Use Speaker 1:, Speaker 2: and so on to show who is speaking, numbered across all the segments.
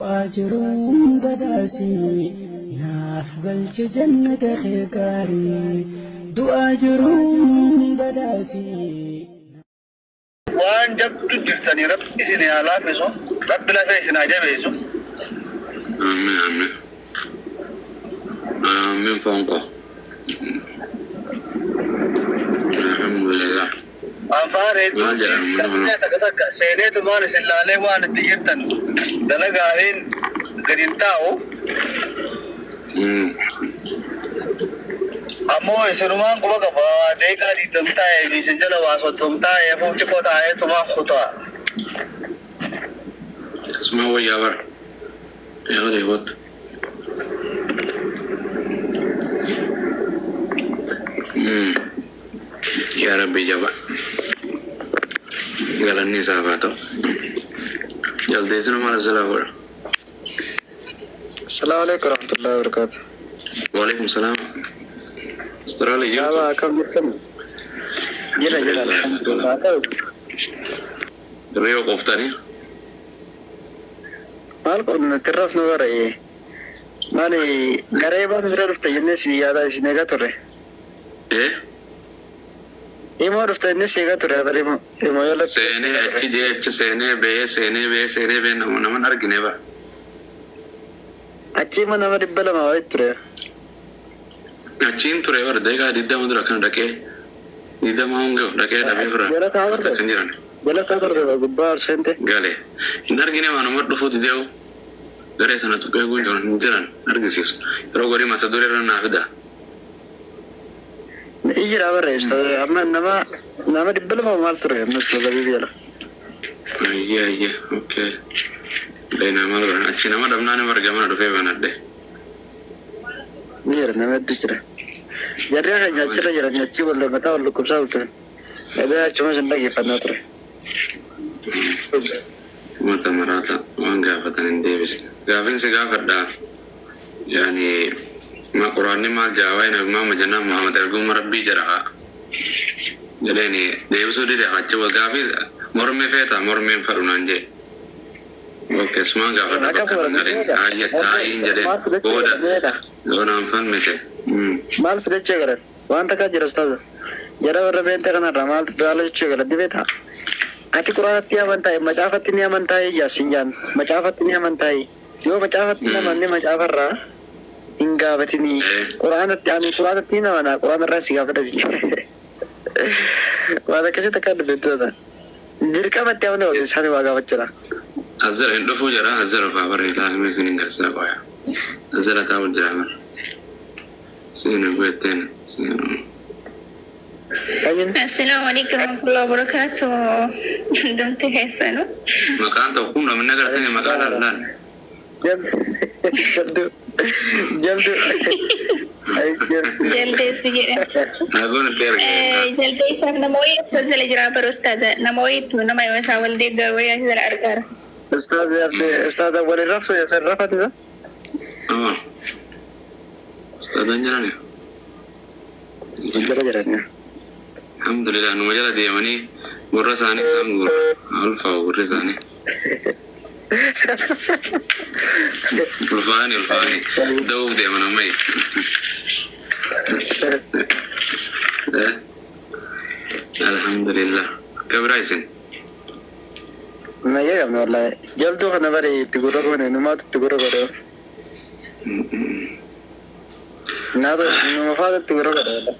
Speaker 1: Du'aa jiruun badhaasii naaf galche jannata kee gaarii. Du'aa jiruun badhaasii.
Speaker 2: Waan jabdu jirtanii, Rabbi isin haa laaffisu, Rabbi lafee isin haa jabeessu.
Speaker 3: Amiin, amiin. Amiin, foon koo. Alhamdulillah.
Speaker 2: Afaan hedduu
Speaker 3: Maal jedhamu nama?
Speaker 2: Takka takka seeneetumaan isin laalee waan itti jirtan dalagaariin gadi hin taa'u. Ammoo isinumaan quba qaba, daqiiqaa 20 taa'ee fi isin jala waa 30 taa'ee fuuf xiqqoo taa'eetumaan kutaa.
Speaker 3: Akkasuma wayyaa bara. Yaa reewwattu. Yaa Rabbi jaba. Galanni isaaf haa ta'u. Jaldeessina maal jalaa godha?
Speaker 4: Assalamu alaikum warahmatullahi wabarakatuh.
Speaker 3: Waalaikum salaam. Australia jirtu?
Speaker 4: Aba, akkam jirtan? Jira jira, alhamdulillah. Akkam?
Speaker 3: Reewa qoftanii?
Speaker 4: Maal qonna tirraaf nu bara. Maali, garee baan bira dhufte jennee si yaada isin eegaa turre.
Speaker 3: Eh?
Speaker 4: Imoo dhufte jennee si eegaa turre, bara imoo imoo yalla.
Speaker 3: Seenee achi jee, achi seenee ba'ee, seenee ba'ee, seenee ba'ee, nama naman argine bara.
Speaker 4: Achi immoo nama 200 wayii ture.
Speaker 3: Achiin ture bara, daqiiqaa 20 dura kana dhaqee, 20 hanga dhaqee dhabee bira.
Speaker 4: Jala taa'aa turte.
Speaker 3: Kan jiran.
Speaker 4: Jala taa'aa turte bara gubbaa ol seente.
Speaker 3: Gale. Hin argine, waan nama dhufuu dideewu. Garee sana tuqee guutuun hin jiran argisiisu. Yeroo gorii mata duree irra naa fida.
Speaker 4: Ni jira bara, amma nama 200 maal ture amma ustaz Habiib jala.
Speaker 3: Ayyee ayyee, okay. Leenaa maal godhan, achi nama dhabnaan bargamana dhufee banadhe.
Speaker 4: Ni jira, nama hedduu jira. Jarri keenya achirra jiran achi wal mataa wal dhukkubsaa bulchan. Edaa achuma isin dhaggeeffannaa ture.
Speaker 3: Mata maraata waan gaafatan hin deebisne. Gaafinsi gaafadhaa. Yaani ma quraanni maal jaa waa'ee Nabi Muhammad jennaan, Muhammad erguma Rabbii jedha haa. Jedheeni deebisuu dide, achi wal gaafii mormii feeta, mormiin fadhu naan jee. Okay, sumaan gaafadha
Speaker 4: Akka
Speaker 3: bakka kan garin. Ayya taa'iin jedheen
Speaker 4: Maal fudhachuu
Speaker 3: booda
Speaker 4: galan beektaa?
Speaker 3: yoo naan falmite.
Speaker 4: Maal fudhachuu galan? Waan takka jira, ustaaza. Jara warra beekte kanarraa maal maal jechuu galan ni beektaa? Ati quraanatti amantaa, macaafatti ni amantaa ijaa jaan, macaafatti ni amantaa, yoo macaafatti ni amanne macaafarraa hin gaafatinii. Quraanatti, ani quraanatti ni amanaa, quraanarraa si gaafata si. Waan akkasitti akka dubbattoota. Dirqamatti amanuu qabdu, isaan waa gaafachuudha.
Speaker 3: Azara hin dhufuu jira, azara faa barri ilaalame isin hin garsiisa qoya. Azara taa'u jira bara. Seenu guetteen seenu.
Speaker 4: Eenyuun?
Speaker 5: Assalamu alaikum warahmatullahi wabarakatuh. Hundumti keessanuu.
Speaker 3: Maqaan tokko kun namni agartanii maqaa laallaan.
Speaker 4: Jaldu. Jaldu. Jaldu. Ay, jaldu.
Speaker 5: Jaldeessi jedhama.
Speaker 3: Nagoon itti argina.
Speaker 5: Jaldeessaaf nama wayiitu jala jira bara ustaaza. Nama wayiitu nama yoo isaa wal deeggaru wayii asii jala argaara.
Speaker 4: Ustaaz ustaaz waliin rafu isin rafatisa?
Speaker 3: Ama. Ustaadaan jirani.
Speaker 4: Jala jirani.
Speaker 3: Alhamdulillah, numa jala deemanii gurra isaanii isaan gurra. Ulfaa gurri isaanii. Ulfaanii ulfaanii. Da'uuf deeman ammayyi. Eh? Alhamdulillah. Akka biraa isin.
Speaker 4: Nagee qabna wallahi. Jaltuu kana bari itti gurra goone, numaatu itti gurra godhe. Naatu numa faatu itti gurra godhe wallahi.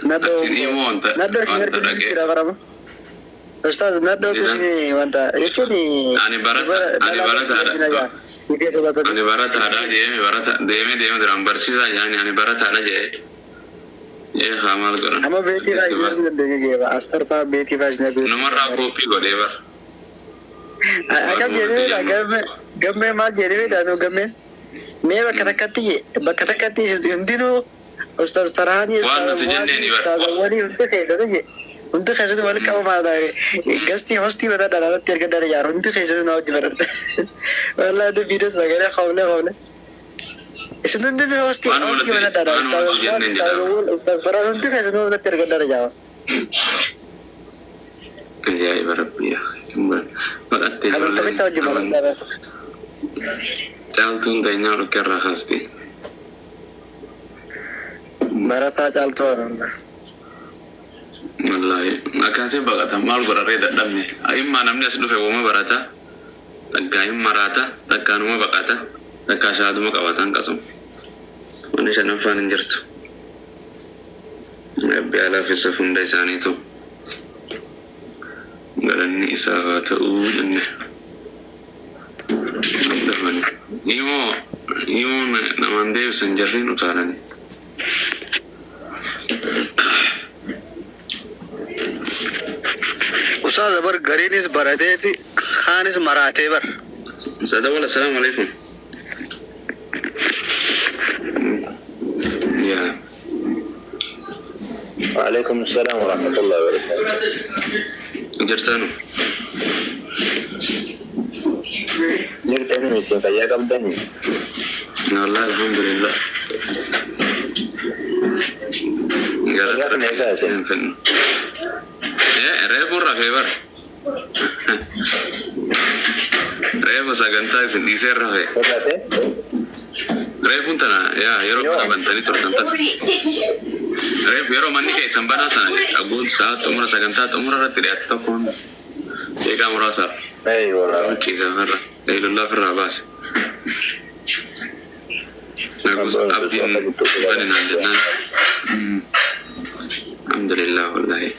Speaker 4: Nadhoo
Speaker 3: Achiin immoo wanta
Speaker 4: nadhoo isin
Speaker 3: wanta
Speaker 4: arginu
Speaker 3: dhaqee.
Speaker 4: jira barama. Ustaaz, nadhootu isin wanta jechuun
Speaker 3: Ani barata ani barataadha. Ani barataadha jee, barata deemee deemee duraan barsiisaa jaani, ani barataadha jee. Jee haa maal godhan.
Speaker 4: Amma beetii faa isin arguu dandeenya jee, astar faa beetii faa isin arguu.
Speaker 3: Namarraa kooppii godhee bara.
Speaker 4: Akkam jedhee beektaa, gammee gammee maal jedhee beektaa, nu gammeen mee bakka takkatti bakka takkatti hundinuu ustaaz Farhaanii,
Speaker 3: Waan
Speaker 4: ustaaz
Speaker 3: nuti jenneeni bara.
Speaker 4: Ustaaz Awwalii hundi keessatu je, hundi keessatu wal qabamaa gastii hostii mataa dhalaatti erga dhala jaaru, hundi keessatu na hojii baradha. Wallahi hundi viidiyoos nagalee qawle qawle. Isin hundi hostii
Speaker 3: Waanuma
Speaker 4: hostii
Speaker 3: nuti
Speaker 4: mataa dhala
Speaker 3: waanuma
Speaker 4: ustaaz
Speaker 3: nuti jenneen
Speaker 4: ustaaz
Speaker 3: jedhama.
Speaker 4: Awwal, ustaaz Farhaan, hundi keessatu natti erga dhala jaara.
Speaker 3: Ajaa'iba rabbii. Baqattee
Speaker 4: Habib tokkicha wajjin barataa.
Speaker 3: Caaltuun teenyaa dhukkee irraa kaasti.
Speaker 4: Barataa caaltuu haadha.
Speaker 3: Wallaahi akkasii baqata maal godharree dadhabne. Immaa namni as dhufe wooma barata. Takkaa hin maraata, takkaanuma baqata, takkaa shaaduma qabata hanqasuma. Wanni shanaffaan hin jirtu. Rabbi alaafisuuf hunda isaaniitu galanni isaa haa ta'uu jenne. Dafani. Imoo imoo namaan deebisan jarriin utaalani.
Speaker 2: Ustaaza bar gariinis barateeti kaanis maraatee bar.
Speaker 3: Sadawal assalaamu alaikum. Yaa.
Speaker 6: وعليكم السلام ورحمة الله وبركاته.
Speaker 3: Jirtanu.
Speaker 6: Jirtanii miti fayyaa qabdanii?
Speaker 3: Wallahi alhamdulillah.
Speaker 6: Fayyaa kana eegaa isin?
Speaker 3: Reefu rafee bara. Reefu sagantaa isin dhiisee rafee.
Speaker 6: Sodaate?
Speaker 3: Reefuun tana yaa yeroo
Speaker 6: Yoo.
Speaker 3: kana bantanii turtan tana. Reefu yeroo manni keessan banaa sana dhaguun sa'a xumura sagantaa xumura irratti dhiyaate tokko hunda. Eegaa muraasaaf
Speaker 6: Eeywa.
Speaker 3: ciisa ofirra. Leelullaa ofirraa baase. Nagus abdiin baninaan jennaan. Alhamdulillah wallahi.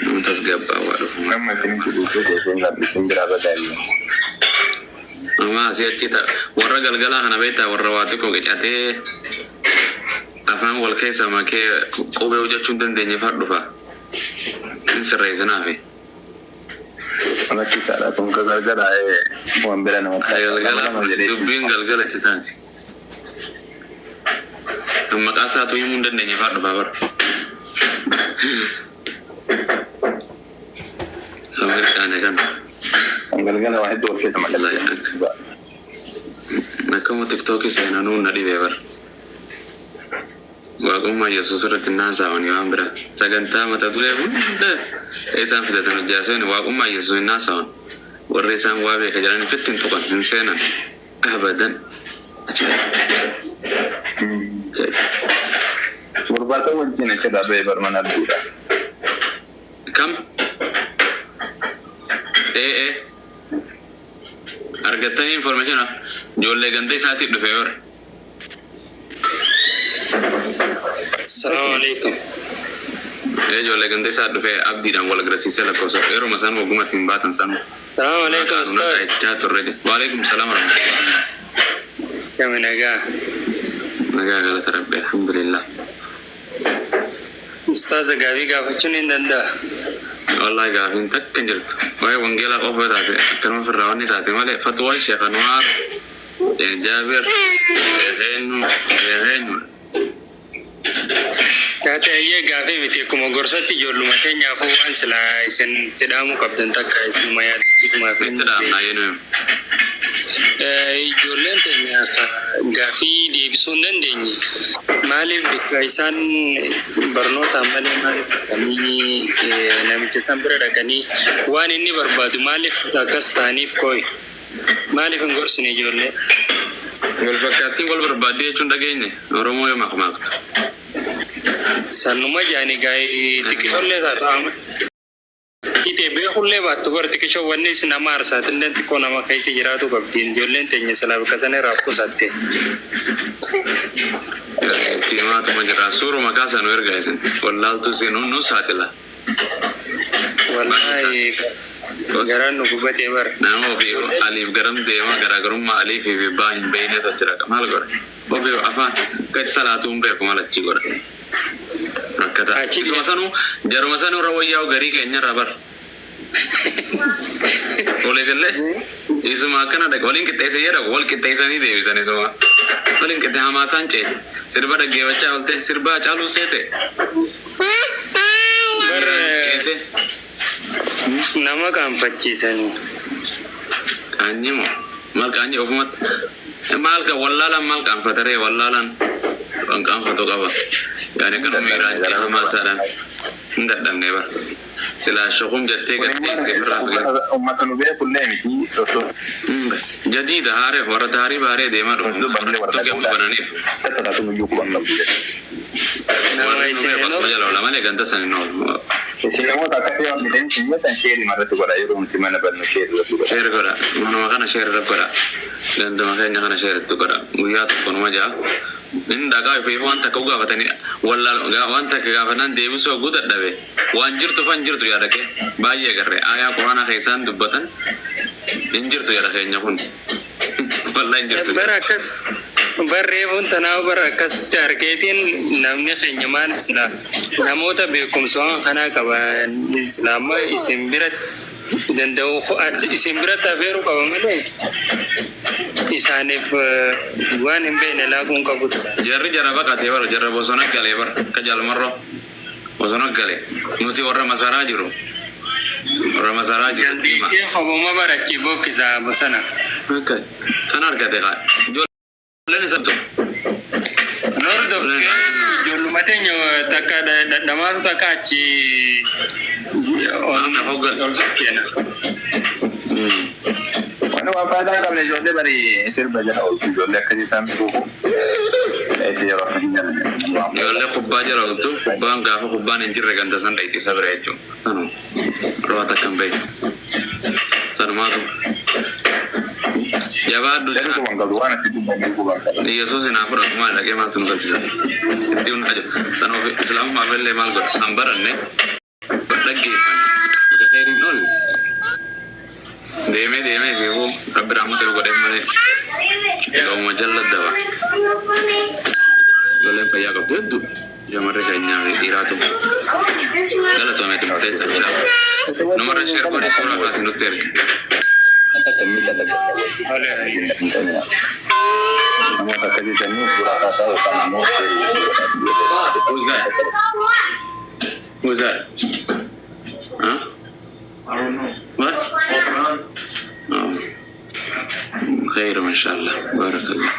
Speaker 3: Nama tasgabbaa waa dhufu.
Speaker 6: Amma isin guutuu gosoon isin biraa badaayyuu.
Speaker 3: Amma asii achi warra galgalaa kana beektaa warra waa xiqqoo qicatee afaan wal keessa makee qubee hojjechuu hin dandeenye fa'aa dhufa. Hin sirreessinaafi.
Speaker 6: Namatti isaadha kun ka galgalaa waan bira namatti
Speaker 3: Galgala dubbiin galgala itti taati. Kan maqaa isaatu himuu hin dandeenye fa'aa dhufa bara. Ameerikaane kana.
Speaker 6: Kan galgala waa hedduu of keessa
Speaker 3: Wallahi
Speaker 6: malee.
Speaker 3: Akkuma tiktookii seenanuu na dhibee bara. Waaqummaa Yesuus irratti hin haasa'an waan biraa. Sagantaa mata duree hunda isaan fidatan hojjaaseen waaqummaa Yesuus hin haasa'an. Warri isaan waa beeka jedhan ifitti hin tuqan hin seenan. Abadan. Ajaa'iba. Ajaa'iba.
Speaker 6: Gurbaata wajjin achirraa ba'ee barman abdiidha.
Speaker 3: Kam? Ee ee. Argattanii information ijoollee ganda isaatiif dhufe bara.
Speaker 7: Assalamu alaikum.
Speaker 3: Ee ijoollee ganda isaa dhufe abdiidhaan wal agarsiisee lakkoofsa. Yeruma isaan wagguma ittiin baatan sana.
Speaker 7: Assalamu alaikum ustaz.
Speaker 3: Jechaa turre. Waalaikum salaam warahmatullahi.
Speaker 7: Kami nagaa.
Speaker 3: Nagaa galata rabbi alhamdulillah.
Speaker 7: Ustaza gaafii gaafachuun hin danda'a.
Speaker 3: Wallahi gaafiin takka hin jirtu. Waa'ee wangeelaa qofa taate akkanuma ofirraa wanni taate malee fatwaan Sheekh Anwaar, Sheekh Jaabir, Sheekh Eenyu, Sheekh Eenyu.
Speaker 7: Taate ayyee gaafii miti akkuma gorsatti ijoolluma keenyaafuu waan silaa isin itti dhaamuu qabdan takka isinuma yaadachiisumaaf.
Speaker 3: Itti dhaamnaa yennuu.
Speaker 7: Ijoolleen teenya gaafii deebisuu hin dandeenye. Maaliif bakka isaan barnootaan malee maaliif dhaqanii namicha san bira dhaqanii waan inni barbaadu maaliif akkas ta'aniif kooyi? Maaliif hin gorsine ijoollee?
Speaker 3: Wal fakkaattiin wal barbaaddee jechuun dhageenye Oromoo yoo maqmaaqtu.
Speaker 7: Sanuma jaani gaa'ee xiqqishollee taatu amma. Itee beekullee baattu bar xiqqishoo wanni isin nama aarsaatillee xiqqoo nama keessa jiraatu qabdi. Ijoolleen teenya silaa bakka sana irraa qusatte.
Speaker 3: Himaatuma jira. Suuruma kaasaa nu ergaa isin. Wallaaltuu seenuun nu saaxila.
Speaker 7: Wallaahi garaan nu gubatee bara.
Speaker 3: Nama ofii aliif garam deema garaagarummaa aliif fi baa hin beeknetu achira maal godha? Ofii afaan gadi salaatuu hin beeku maal achi godha? Rakkata.
Speaker 7: Achi
Speaker 3: Isuma sanuu jaruma sanuu irra wayyaa'u garii keenya irraa bara. Walii gallee isuma akkana dhaqa waliin qixxeessee jedha wal qixxeessanii deebisan isuma. Waliin qixxee hamaasaan ceete sirba dhaggeeffachaa oolte sirbaa caaluu seete.
Speaker 7: Bara
Speaker 3: Ceete.
Speaker 7: nama qaanfachiisanii.
Speaker 3: Qaanyii moo maal qaanyii ofumatti maal ka wallaalaan maal qaanfataree wallaalaan Qaanqaanfatu qaba. Yaani kanuma miiraan hamaa isaadhaan hin dadhabne bara. Silaa shukum jettee gatteessee birraa fi
Speaker 6: Uummata nu beekullee miti osoo
Speaker 3: jadiida haaree warra daarii baaree deemaa dhufu.
Speaker 6: dubbanne warra
Speaker 3: Tuqee bananiif.
Speaker 6: tattataatu nuyyuu quban qabdu jedhe.
Speaker 7: Nama
Speaker 3: Warri nu
Speaker 7: isin
Speaker 3: beeku asuma jala oola malee ganda san hin oolu.
Speaker 6: Isin namoota akkasii waan midhaan siyyatan sheerii irratti godha yeroo nuti mana bannu sheerii irratti godha.
Speaker 3: Sheer godha. Manuma kana sheer irra godha. Ganduma keenya kana sheer itti godha. Guyyaa tokko numa ja'a. Inni dhagaa ifee waan takka gaafatanii wallaal waan takka gaafatan deebisuu hogguu dadhabe waan jirtu fan jirtu yaada kee baay'ee agarre aayaa quraanaa keessaan dubbatan hin jirtu yaada keenya kun wallaa hin jirtu.
Speaker 7: Bara akkas barreefuun tanaaf bara akkasitti argeetiin namni keenya maal silaa namoota beekumsa waan kanaa qaban silaa amma isin biratti danda'u achi isin biratti afeeruu qaba malee isaaniif waan hin beekne laaquun qabu ture.
Speaker 3: Jarri jara baqatee bara jarra bosona galee bara akka jaalmarroo bosona galee nuti warra masaraa jiru warra masaraa jiru diima.
Speaker 7: Jaldeessee hoboma barachi bokkisaa bosona.
Speaker 3: Akka kan argate kaa ijoolleen isa tu.
Speaker 7: Hordoftee ijoolluma teenya takka dhadhamaatu takka achi
Speaker 3: Amma hoggan.
Speaker 7: ol sosseena.
Speaker 6: Waan waan faayidaa hin qabne ijoollee bari sirba jala ooltu ijoollee akkasii isaan beeku. Eessi yeroo akkasii jala
Speaker 3: Ijoollee kubbaa jala ooltu kubbaan gaafa kubbaan hin jirre ganda san dhayti isa bira jechuudha. Sanuma roba takka hin beeku. Sanumaatu jabaadhu
Speaker 6: Jarri
Speaker 3: jira.
Speaker 6: quban qabdu waan asitti dubbanne quban qabu.
Speaker 3: Yesuus hin fudhatu maal dhaqee maaltu nu galchisa. Itti hun haja. Sanuuf islaamummaaf illee maal godha? Han baranne dhaggeeffanne. Bakka khayriin oolu. Deemee deemee fiiguu rabbi rahmata yoo godheef malee gauma jalla daba. Ijoolleen fayyaa qabdu hedduu. Shamarri keenyaa fi dhiiraatu galatoomeeti murteessa inshallah. Namarra sheer godhi suuraa kaasii nutti erge.
Speaker 6: Namoota akkasii sanii suuraa kaasaa yookaan ammoo
Speaker 3: Who's that? Who's that? Huh? I don't know. What? Oh. خير ما شاء الله بارك الله.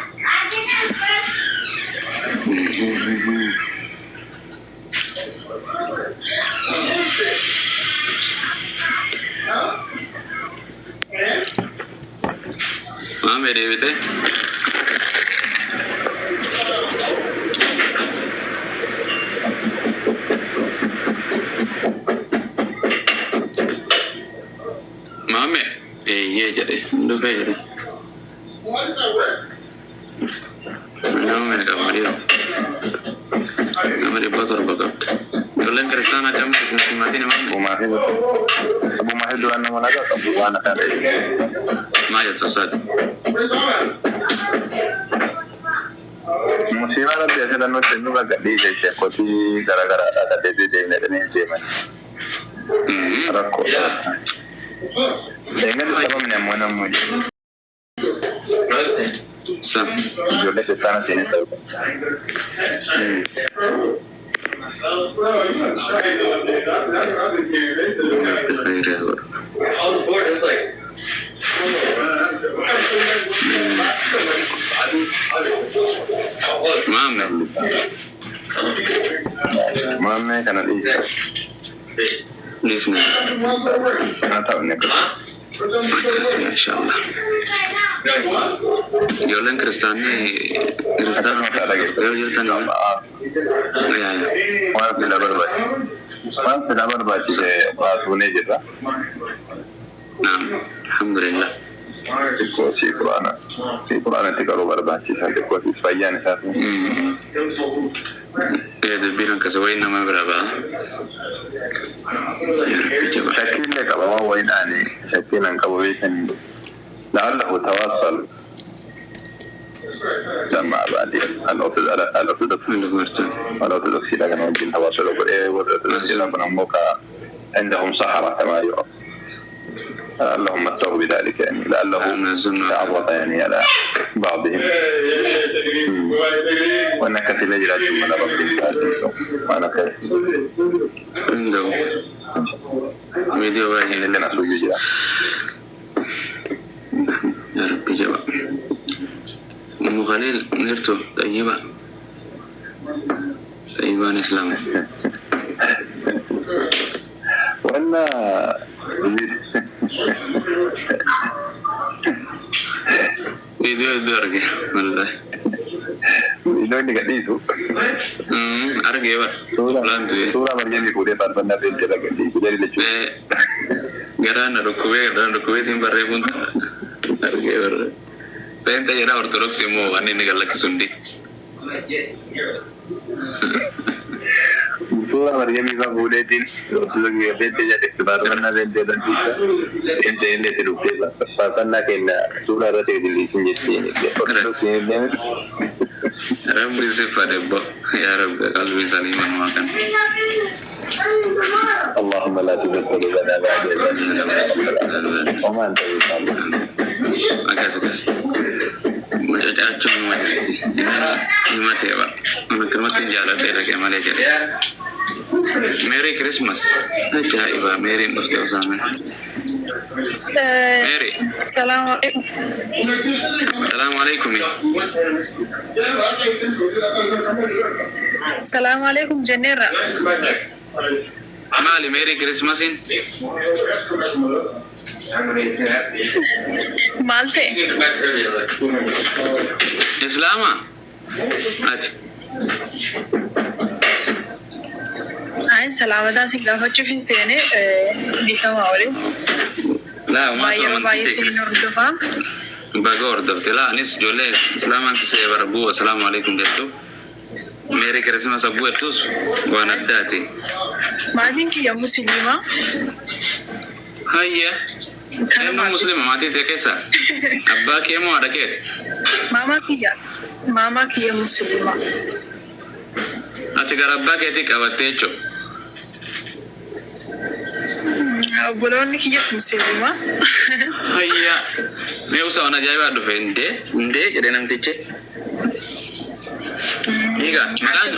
Speaker 3: Maame deebite? Maame eeyyee jedhe dhufee jedhe. Nama meeqa qaba dhiiroo? Nama 700 qabda. Ijoolleen kiristaanaa akkamitti isin simatiin maame?
Speaker 6: Abumaa hedduu waan nama nagaa qabu waan akka ta'e.
Speaker 3: Maal jettu saadi?
Speaker 6: Musiibaa rabbi asirra nutti nurra gadhiise sheekotii garaagaraadhaa gadhiisee deemnee dhanii deeman rakkoodha. Eegatti sababni ammoo namni
Speaker 3: Sa.
Speaker 6: ijoollee kiristaana seenee sababa.
Speaker 3: Rabbi khayrii haa godhu. Maame.
Speaker 6: Maammee kana dhiise
Speaker 3: Dhiisne.
Speaker 6: kana ta'u
Speaker 3: Akkasii inshallah. Ijoolleen kiristaanii kiristaana yoo jirtan yaa yaa.
Speaker 6: Waan sila barbaachise waan sila barbaachise baasuunee jirra.
Speaker 3: Naam. Alhamdulillah.
Speaker 6: Xiqqoo si quraana si quraanatti qaruu barbaachisa xiqqoo si fayyaan isaatu.
Speaker 3: Ee dubbiin akkasii wayi nama bira ba'a. Yaa Rabbi jabaa.
Speaker 6: Shakkiillee qaba waan wayiidhaani shakkiin an qabu beekanii la'allahu tawassal لما بعد الأرثوذكس
Speaker 3: Dubartoonni.
Speaker 6: الأرثوذكسي لكن وجه تواصل والأرثوذكسي لكن أمك عندهم سحرة كما يعرف لعلهم متوا بذلك يعني لعله تعرف يعني على بعضهم وأنك في ليلة من ربك وأنا خير
Speaker 3: Hunda'u. Viidiyoo baay'ee.
Speaker 6: اللي نسوي جدا
Speaker 3: Yaa Rabbi jabaa. Ummu Khaliil nirtu xayyiba. Ajaa'ibaan Islaama.
Speaker 6: Wanna
Speaker 3: Viidiyoo hedduu arge. Wallahi.
Speaker 6: Viidiyoon gadhiisu.
Speaker 3: Argee bara.
Speaker 6: Suuraa Maryamii fuudhee faarfannaa feentee gadhiisu. Jari lachuu.
Speaker 3: Garaan na dhukkubee garaan dhukkubeetiin barreeffuun argee barre. Feentee jedha Ortodoksii immoo waan inni gallakkisu hundi.
Speaker 6: Suuraa Maryamii faa fuudheetiin Ortodoksii feentee jedhe faarfannaa feentee gadhiisa. Feentee illee itti dhuftee faarfannaa kenna suuraa irratti gadhiisin jettiin. Ortodoksiin illee.
Speaker 3: Rabbi si fadhe bo. Yaa Rabbi qalbii saliiman waa kana.
Speaker 6: اللهم لا تزغ قلوبنا بعد إذ هديتنا وما أنت بظالم.
Speaker 3: Akkas akkas. Mucacaachuun nama jirti. Inni hima ta'e bara. Akkanumatti jaaladhee dhaqee malee jedhe. Merry Christmas. Ajaa'iba Meeriin dhufte Osaamee. Meeri.
Speaker 5: Salaamu alaikum.
Speaker 3: Salaamu alaikum.
Speaker 5: Salaamu alaikum jenneerra.
Speaker 3: Maali Merry Christmasiin?
Speaker 5: Maal ta'e?
Speaker 3: Islaama? Ati.
Speaker 5: Ayin salaamataa si gaafachuuf hin seene beekamaa waliin.
Speaker 3: Laa maatu
Speaker 5: Baay'ee baay'ee
Speaker 3: amantii
Speaker 5: siin hordofaa.
Speaker 3: Baga hordofte. Laa anis ijoollee Islaamaan sisee bara bu'u asalaamu alaikum jettu. Merry Christmas abbuu jettus waan addaati.
Speaker 5: Maatiin kiyya musliimaa.
Speaker 3: Hayya. Eenyu muslima maatii ta'e keessa? Abbaa kee moo haadha keeti?
Speaker 5: Maamaa kiyya. Maamaa kiyya musliimaa.
Speaker 3: Ati gara abbaa keetii qabattee jechuudha.
Speaker 5: Obboloonni kiyyas musliimaa.
Speaker 3: Hayya. Mee usa waan ajaa'ibaa dhufe indee indee jedhee namtichi. Egaa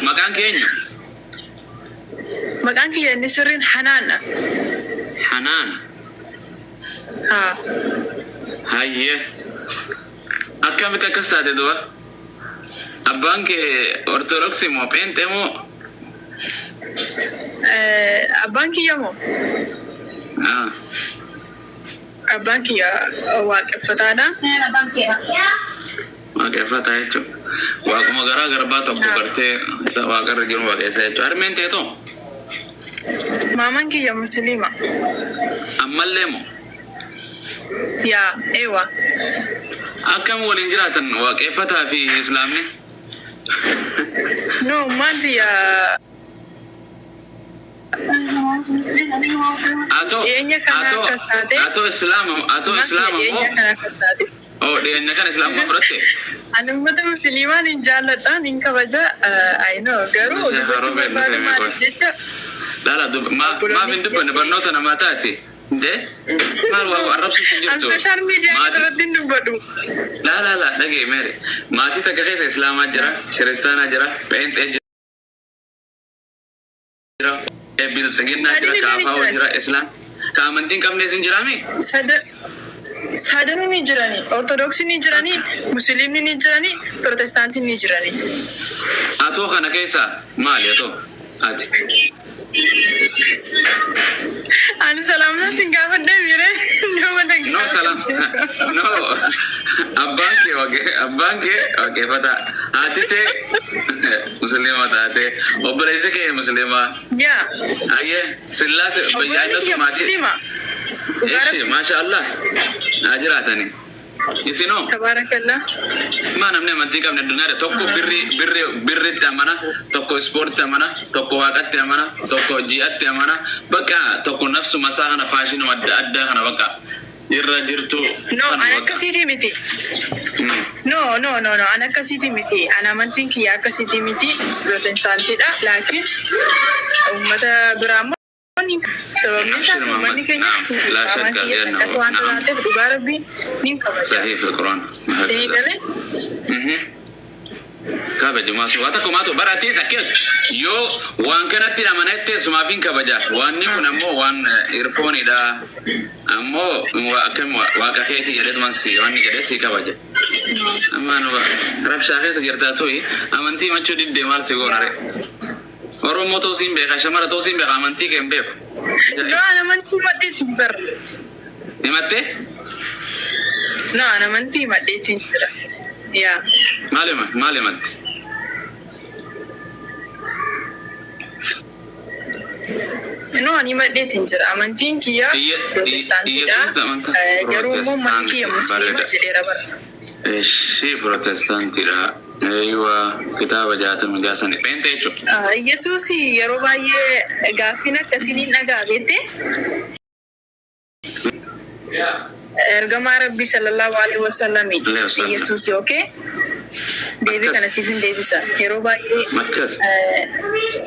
Speaker 3: maqaan kee eenyu?
Speaker 5: Maqaan kiyya inni sirriin Hanaanidha.
Speaker 3: Hanaan.
Speaker 5: Haa.
Speaker 3: Hayyee. Akkamitti akkas taate duba? Abbaan kee Ortodoksii moo Pheenxee moo?
Speaker 5: Abbaan kiyya moo?
Speaker 3: Ah.
Speaker 5: Abbaan kiyya waaqeffataadha.
Speaker 3: Waaqeffataa jechuudha. Waaquma garaa garbaa tokko gartee isa waaqarra jiru waaqessa jechuudha. Harmeen teetoo?
Speaker 5: Maamaan kiyya musliima.
Speaker 3: Ammallee moo?
Speaker 5: Yaa eewa.
Speaker 3: Akkam waliin jiraatan waaqeffataa fi islaamni?
Speaker 5: No, maal biyya
Speaker 3: Atoo
Speaker 5: Dhiyeenya kana
Speaker 3: atoo
Speaker 5: akkas taate.
Speaker 3: Atoo islaama atoo islaama moo?
Speaker 5: Dhiyeenya kana akkas taate.
Speaker 3: Oo, dhiyeenya kana islaamummaa fudhatte?
Speaker 5: Ani uummata musliimaa nin jaalladha, nin kabaja. I know, garuu dubbachuu barbaadu maaliif jecha
Speaker 3: Laala maaf hin dubbanne barnoota namaa taati? Indee maal waa arrabsiisu hin
Speaker 5: An
Speaker 3: jirtu?
Speaker 5: social media irratti hin dubbadhu.
Speaker 3: Laa laa laa, dhagee meeri. Maatii takka keessa islaamaa jira, kiristaanaa jira, pheenxee jira, biltsiginnaa jira, kaafaa jira, islaam. Ka amantii hin qabnes hin jiraami?
Speaker 5: Sadanuu ni jirani. Ortodoksii ni jirani, Musliimni ni jirani, Protestaantiin ni jirani.
Speaker 3: Atoo kana keessa maali atoo? Ati.
Speaker 5: Ani salaamna sin gaafadhee mire nama
Speaker 3: No salam. No. Abbaan kee waaqeffataa. Haati tee musliima taate. Obboleessi kee musliima.
Speaker 5: Yaa.
Speaker 3: Ayyee sillaase
Speaker 5: Obboleessi
Speaker 3: bayyaannatu
Speaker 5: kiyya
Speaker 3: maatii.
Speaker 5: musliima.
Speaker 3: Eshi maasha Allah. Haa jiraatani. Isinoo
Speaker 5: Tabaarakallah.
Speaker 3: maa namni amantii qabne addunyaadha tokko birri birri birritti amana, tokko ispoortitti amana, tokko waaqatti amana, tokko ji'atti amana, bakka tokko nafsuma isaa kana faashinuma adda addaa kana bakka irra jirtu.
Speaker 5: No, ani akkasiiti miti. No, no, no, no, ani akkasiiti miti. Ani amantiin kiyya akkasiiti miti. Protestaantiidha. Laakiin uummata biraa immoo sababni isaas uummanni keenya amantii akkas waan taateef dhugaa rabbii ni kabaja.
Speaker 3: صحيح في القرآن.
Speaker 5: Ni galee?
Speaker 3: Kabajumaa waa tokko maatu baratees akkas yoo waan kanatti amanette sumaaf hin kabaja. Wanni kun ammoo waan irfoonidha. Ammoo akkam waaqa keessa jedhetuman si wanni jedhee si kabaja. Ammaan rabshaa keessa jirtaa tuyi amantii machuu diddee maal si goonare. Oromoo ta'uu siin beeka, shamara ta'uu siin beeka, amantii kee hin beeku.
Speaker 5: No, an amantii maddeetis bara.
Speaker 3: Himattee?
Speaker 5: No, an amantii maddeetiin jira. Yaa.
Speaker 3: Maal hima? Maal himatte?
Speaker 5: No, ani maddeetiin jira. Amantiin kiyya Protestaantiidha.
Speaker 3: Yesuus amantaa
Speaker 5: Garuu immoo manni kiyya
Speaker 3: Protestaantii
Speaker 5: Musliima
Speaker 3: bareeda.
Speaker 5: jedheera bara.
Speaker 3: Ishii Protestaantiidha. Eeyyiwa kitaaba 66 Pheenxee jechuudha.
Speaker 5: Yesuus yeroo baay'ee gaaffiin akkasii ni dhagaa beekte. Ergamaa Rabbii sallallahu alaihi wasallam
Speaker 3: Alaihi wasallam.
Speaker 5: Yesuus okay? Deebii
Speaker 3: Akkas.
Speaker 5: kana siif hin deebisa. Yeroo baay'ee
Speaker 3: Akkas.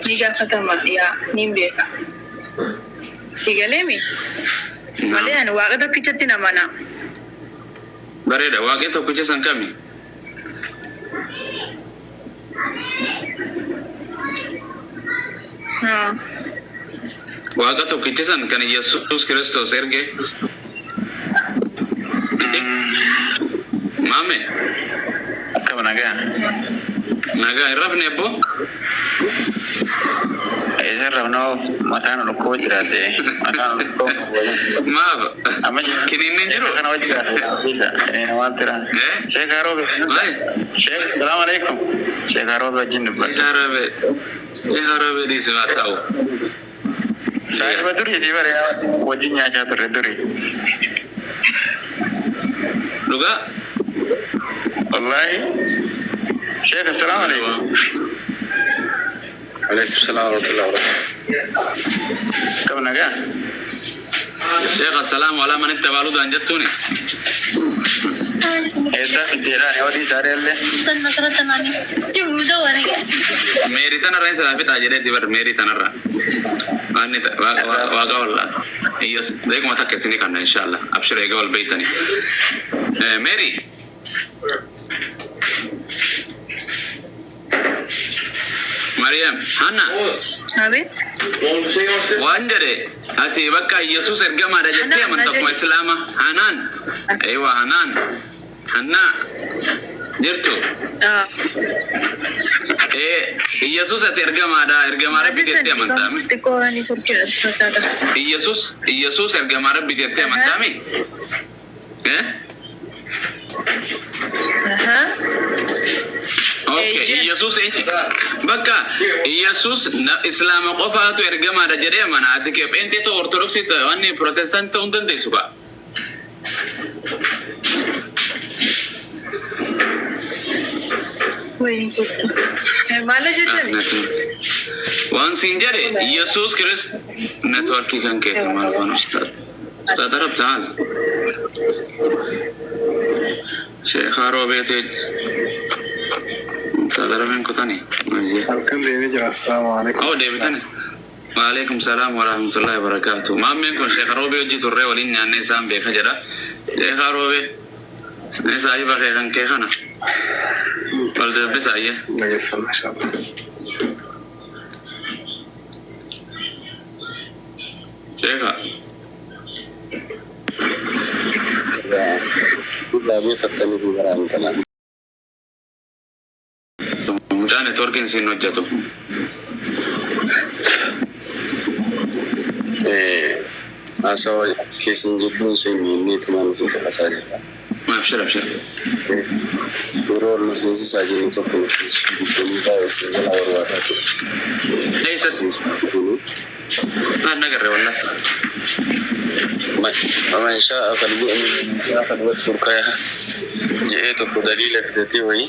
Speaker 5: ni gaafatama yaa niin beeka. Si galeemi? Malee ani waaqa tokkichatti namana.
Speaker 3: Bareeda. Waaqni tokkicha san kami? Waaqa tokkicha san kan Yesuus Kiristoos erge. Miti? Maame,
Speaker 6: Akkam nagaa?
Speaker 3: Nagaa hin rafne abbo?
Speaker 6: Isa rafnoo mataan dhukkubaa jiraate. Mataan dhukkubaa.
Speaker 3: Maaf?
Speaker 6: Amma
Speaker 3: Kiniinni hin jiru?
Speaker 6: Kana wajji jiraate. Waan tira.
Speaker 3: Eh?
Speaker 6: Sheekh Haroobe.
Speaker 3: Maali?
Speaker 6: Sheekh, salaamu alaikum. Sheekh Haroobe wajjin dubbadha.
Speaker 3: Iharabe. Iharabe dhiisi haa ta'u.
Speaker 6: Saahiba durii bare wajjin nyaachaa turre durii.
Speaker 3: Dhugaa?
Speaker 6: Wallaahi. Sheekh, salaamu alaikum.
Speaker 2: Alaikum salaam wa rahmatullahi wa barakatuh.
Speaker 6: Akkam nagaa?
Speaker 3: Sheekh assalaamu alaa man itti abaaluudhaan jettuuni.
Speaker 6: Eessa fiddeedhaan odii isaanii illee?
Speaker 3: Meerii tanarra hin salaafitaa jedheeti bar meerii tanarra. Waan waaqa wallaa. Iyyas beekuma takka isinii kanna inshallah. Abshir eega wal beeytanii. Meerii. Mariam, Hanna.
Speaker 5: Abeet.
Speaker 3: Waan jedhe ati bakka Yesuus ergamaadha jettee
Speaker 5: Hanaan,
Speaker 3: amanta akkuma
Speaker 5: jedhe.
Speaker 3: Islaama. Hanaan. Eewa Hanaan. Hannaa. Jirtu. Yesuus ati ergamaadha ergamaa rabbi jettee amantaami.
Speaker 5: Xiqqoo ani turkeedha fakkaata.
Speaker 3: Yesuus ergamaa rabbi jettee amantaami. Eh? Okay,
Speaker 5: Eeyyee.
Speaker 3: Yesuus bakka Yesuus Islaama qofaatu ergamaadha jedhee amana. Ati kee pheenxee ta'u Ortodoksii ta'u wanni Protestant ta'uu hin dandeessu kaa.
Speaker 5: Wayii turte. Maal jettani?
Speaker 3: Waan siin jedhe Yesuus Kirist networkii kan keeti maal goona ustaad. Ustaad Arab ta'al. Sheekh Haroo beetee Ustaad Arab hin kutani.
Speaker 8: Halkan deemee jira. Assalaamu alaikum.
Speaker 3: Oh deebitani. Waalaikum salaam wa rahmatullahi wa barakaatu. Maammeen kun Sheekh Roobee hojii turree waliin nyaannee isaan beeka jedha. Sheekh Roobee mee saahiba kee kan kee kana. Wal dubbisa ayyee.
Speaker 8: Dhageeffanna inshallah.
Speaker 3: Sheekha.
Speaker 2: Dhaggeeffattanii fi baraamtana.
Speaker 3: Mucaa networkiin siin hojjetu.
Speaker 2: Haasawaa keessan jidduun seenyi inni tumaan isin caqasaa jira.
Speaker 3: Abshir abshir.
Speaker 2: Yeroo ol nu seensisaa jiru tokko nu seensisuu diddanii baay'ee isin jala barbaadaa ture.
Speaker 3: Eessatti?
Speaker 2: Seensisuu diddanii.
Speaker 3: Naan nagarre wallahi.
Speaker 2: Man sha'a falyu'min man sha'a falyakfur kaya je'ee tokko daliila fidatee wayii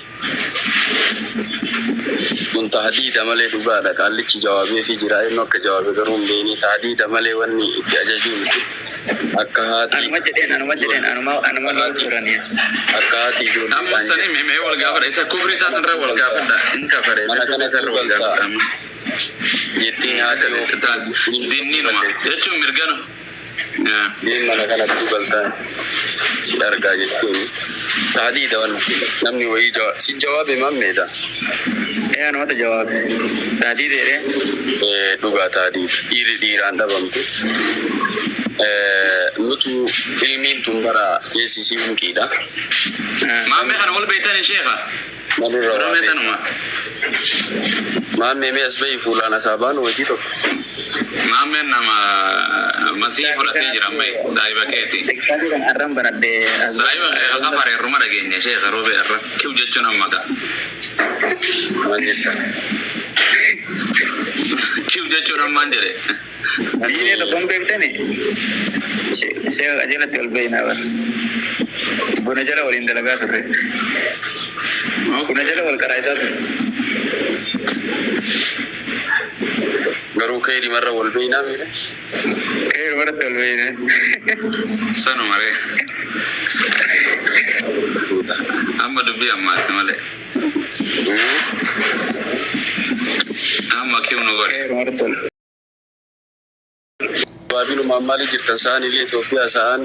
Speaker 2: kun tahdiida malee dhugaadha qaallichi jawaabee fi jira inni akka jawaabe garuu hin beekni tahdiida malee wanni itti ajajuu miti akka haati
Speaker 6: Anuma jedheen anuma jedheen anuma anuma lol turani.
Speaker 2: Akka haati
Speaker 3: Amma
Speaker 2: ijoolleedhaan
Speaker 3: sanii mee mee wal gaafadha. Isa kufri isaatiin irra wal gaafadha. Hin kafare.
Speaker 2: Mana
Speaker 3: Kufri
Speaker 2: kana
Speaker 3: isaarra wal
Speaker 2: galtaa
Speaker 3: gaafadha amma.
Speaker 2: jettiin haati
Speaker 3: Dinniinuma jechuun mirganu. Yaa.
Speaker 2: Diin mana kanatti galtaa si argaa jettiin tahdiida wanni namni wayii si jawaabe mammeedha.
Speaker 6: Ee anumatu jawaabe. Taadii dheeree.
Speaker 2: Dhugaa tahdiida dhiirri dhiiraan dhabamtu. Nutu ilmiin tun bara keessi isii hunqiidha.
Speaker 3: Maammee kana wal beektani sheekha.
Speaker 2: Maalirra waa
Speaker 3: Godhamee
Speaker 2: beeka.
Speaker 3: tanuma.
Speaker 2: Maammee mee as bahi fuulaan asaa baanu wajii tokko.
Speaker 3: Maammeen nama masii fudhatee jira amma saahiba keeti.
Speaker 9: Xiqqaati kan arran banadhe as
Speaker 3: Saahiba kee akka fareerruma dhageenya sheekha roobee irra kiw jechuun amma ta'a.
Speaker 2: Maal jettan?
Speaker 3: Kiw jechuun ammaan jedhe.
Speaker 9: Diinee tokkoon beektani sheekha qajeelatti ol beeynaa bara. Buna jala waliin dalagaa turre. Buna jala wal karaa isaa turre.
Speaker 2: Garuu keeri marra wal beeynaa miidha.
Speaker 9: Keer maratti ol beeyne.
Speaker 3: Sanuma ree. Amma dubbii ammaati malee. Amma kiw nu godhe.
Speaker 9: Keer maratti ol.
Speaker 2: Baabilumaan maali jirtan sa'aan illee Itoophiyaa sa'aan